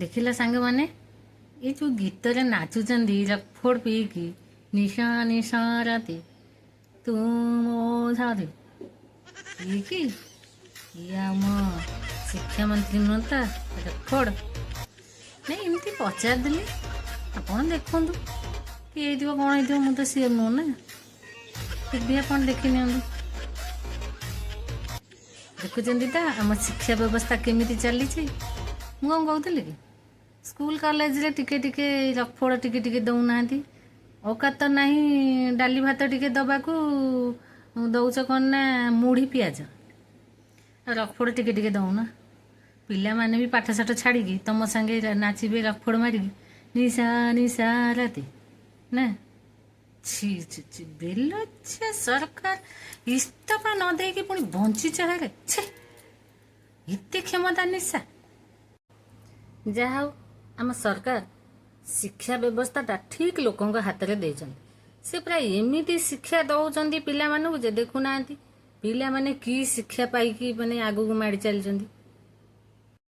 ଦେଖିଲ ସାଙ୍ଗମାନେ, ଏ ଯେଉଁ ଗୀତରେ ନାଚୁଛନ୍ତି ରକଫୋର୍ଡ ପିଇକି, ନିଶା ନିଶା ରାତି ତୁ ମୋ ସାଥୀ, ଇଏ କି ଇଏ ଆମ ଶିକ୍ଷାମନ୍ତ୍ରୀ ନୁହଁ ତ ରକଫୋର୍ଡ? ନାଇଁ, ଏମିତି ପଚାରିଦେଲି। ଆପଣ ଦେଖନ୍ତୁ କିଏ ହେଇଥିବ, କ'ଣ ହେଇଥିବ, ମୁଁ ତ ସିଓର ନୁହଁ ନା। ଫିର୍ ବି ଆପଣ ଦେଖି ନିଅନ୍ତୁ। ଦେଖୁଛନ୍ତି ତ ଆମ ଶିକ୍ଷା ବ୍ୟବସ୍ଥା କେମିତି ଚାଲିଛି? ମୁଁ କ'ଣ କହୁଥିଲି କି, ସ୍କୁଲ କଲେଜରେ ଟିକେ ଟିକେ ରକଫୋର୍ଡ ଟିକେ ଟିକେ ଦେଉନାହାନ୍ତି? ଔକାତ ନାହିଁ ଡାଲି ଭାତ ଟିକେ ଦେବାକୁ, ଦଉଛ କ'ଣ ନା ମୁଢ଼ି ପିଆଜ। ଆଉ ରକଫୋର୍ଡ ଟିକେ ଟିକେ ଦଉନ, ପିଲାମାନେ ବି ପାଠଶାଠ ଛାଡ଼ିକି ତମ ସାଙ୍ଗେ ନାଚିବେ ରକଫୋର୍ଡ ମାରିକି ନିଶା ନିଶା ରାତି ନା। ଛି ଛି ଛି, ବେଲଜ୍ଜା ସରକାର! ଇସ୍ତଫା ନ ଦେଇକି ପୁଣି ବଞ୍ଚିଛ ହେରେ। ଛେ, ଏତେ କ୍ଷମତା ନିଶା। ଯାହା ହଉ, ଆମ ସରକାର ଶିକ୍ଷା ବ୍ୟବସ୍ଥାଟା ଠିକ୍ ଲୋକଙ୍କ ହାତରେ ଦେଇଛନ୍ତି। ସେ ପୁରା ଏମିତି ଶିକ୍ଷା ଦଉଛନ୍ତି ପିଲାମାନଙ୍କୁ ଯେ ଦେଖୁନାହାନ୍ତି ପିଲାମାନେ କି ଶିକ୍ଷା ପାଇକି ମାନେ ଆଗକୁ ମାଡ଼ି ଚାଲିଛନ୍ତି।